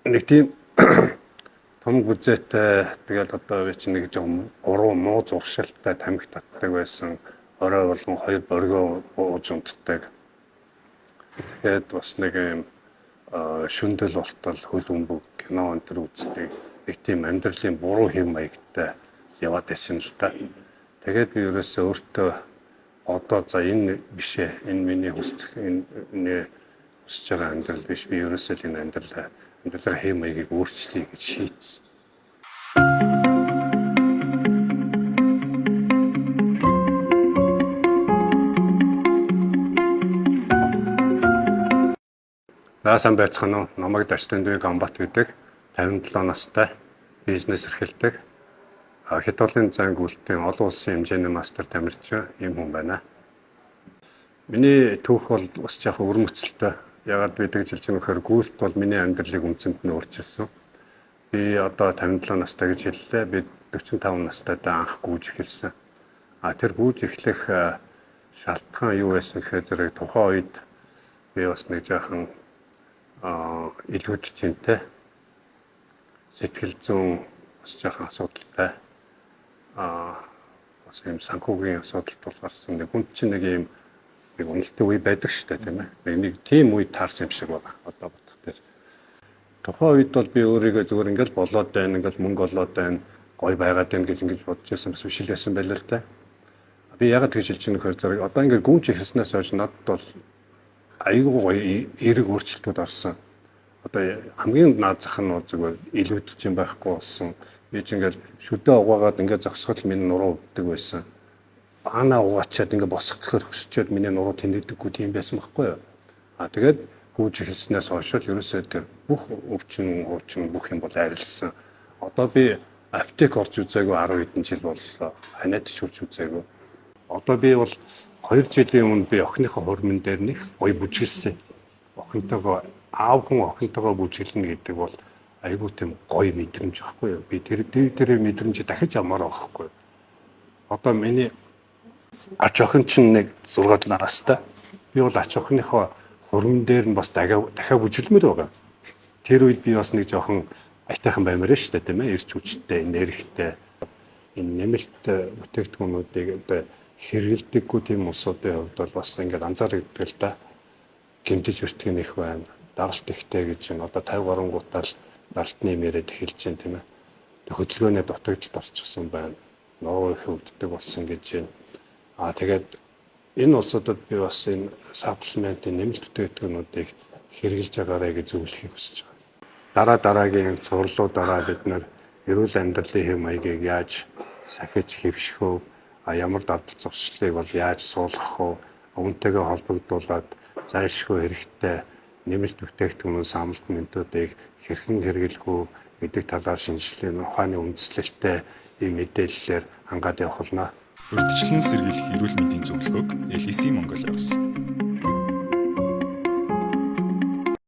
Нэг тийм том гүзээтэй, тэгэл одоо би чинь нэг жоо гурван муу зуршилтай тамхи татдаг байсан. Орой болгон хоёр боргио ууж унтдаг. Тэгээд бас нэг юм шүндэл болтол хөл өмбөг кино энэ төр үздэг. Нэг тийм амьдралын буруу хэв маягтай яваад байсан л да. Тэгээд би ерөөсөө өөртөө одоо за энэ биш ээ. Энэ миний хүсэх, энэ миний хүсэж байгаа амьдрал биш. Би ерөөсөө л энэ амьдралын хэв маягийг өөрчлөе гэж шийдсэн. За сайн байцгаана уу? Намайг Даштандын Гамбат гэдэг, 57 настай, бизнес эрхэлдэг. Хятадын зан гүйлтийн олон улсын хэмжээний мастер тамирчин ийм хүн байна. Миний түүх бол бас жаахан өвөрмөцөлтэй. Ягаад би тэгж хэлж байгаа гэхээр гүйлт бол миний амьдралыг үндсэнд нь өөрчилсөн. Би одоо 57 настай гэж хэллээ. Би 45 настайдаа анх гүйж эхэлсэн. А тэр гүйж эхлэх шалтгаан юу байсан гэхээр зэрэг тухайн үед би бас нэг жаахан илүүдэл жинтэй, сэтгэл зүйн бас жаахан асуудалтай, бас юм санхүүгийн асуудал тулгарсан. Нэг хүнд чинь нэг юм нэг уналтын үе байдаг шүү дээ, тийм ээ. Нэг тийм үе таарсан юм шиг байна. Одоо бодох дээр. Тухайн үед бол би өөрийгөө зүгээр ингээл болоод байна, ингээл мөнгө олоод байна, гой байгаад байна гэж ингэж бодож байсан бас биш л байсан байлаа л да. Би ягаад тэгж хэлж байгаа нөхөр зэрэг одоо ингээд гүнж эхэлснээс хойш надад бол айгүй гоё эерэг өөрчлөлтүүд орсон. Одоо хамгийн наад зах нь бол зүгээр илүүдэлж юм байхгүй болсон. Би ч ингээл шүдэ угаагаад ингээд зогсоход миний нуруу өвддөг байсан. Баана угаачаад ингээд босох гэхээр хөсчөөд миний нуруу тэнэгдэггүй тийм байсан байхгүй юу? А тэгээд гүйж эхэлснээс хойш л ерөөсөө тэр бүх өвчин, хуучин бүх юм бол арилсан. Одоо би аптек орж үзээгүй 10 хэдэн жил боллоо. Ханиад ч хүрч үзээгүй. Одоо би бол 2 жилийн өмнө би охиныхоо хормон дээр нэг гоё бүжгэлсэн. Охинтойгоо, аав хүн охинтойгоо бүжгэлнэ гэдэг бол айгүй тийм гоё мэдрэмж байхгүй юу? Би тэр тэр мэдрэмжийг дахиж авмаар байгаа байхгүй юу? Одоо миний ач охин чинь нэг 6 настай. Би бол ач охиныхоо хормон дээр нь бас дахиад бүжгэлмээр байгаа. Тэр үед би бас нэг жоохон аятайхан баймаар шүү дээ, тийм ээ. Ирч хүчтэй, нэрхтэй энэ нэмэлт бүтээгдэхүүнүүдийг одоо хэрэглэдэггүй тийм улсуудын хувьд бол бас ингээд анзаарэгддэг л да. Гэмтэж өртгөн их байна. Даралт ихтэй гэж байна. Одоо 50 гаруйгуудаа л даралтны юм яриад эхэлж байна, тийм ээ. Тэг хөдөлгөөний дутагдалд орчихсон байна. Нуруу их өвддөг болсон гэж байна. Аа тэгээд энэ улсуудад би бас энэ саплементийн нэмэлт бүтээгдэхүүнүүдийг хэрэглэж байгаарай гэж зөвлөхийг хүсэж байгаа. Дараа дараагийн цувралуудаараа бид нэр эрүүл амьдралын хэв маягийг яаж сахиж хэвших вэ? Ямар дардал зуршлыг бол яаж суулгах вэ? Үүнтэйгээ холбогдуулаад зайлшгүй хэрэгтэй нэмэлт бүтээгдэхүүн самплментуудыг хэрхэн хэрэглэх үү гэдэг талаар шинжилгээний ухааны үндэслэлтэй ийм мэдээллээр хангаад явах болно. Урьдчилан сэргийлэх эрүүл мэндийн зөвлөгөөг LEC Монгол явуулсан.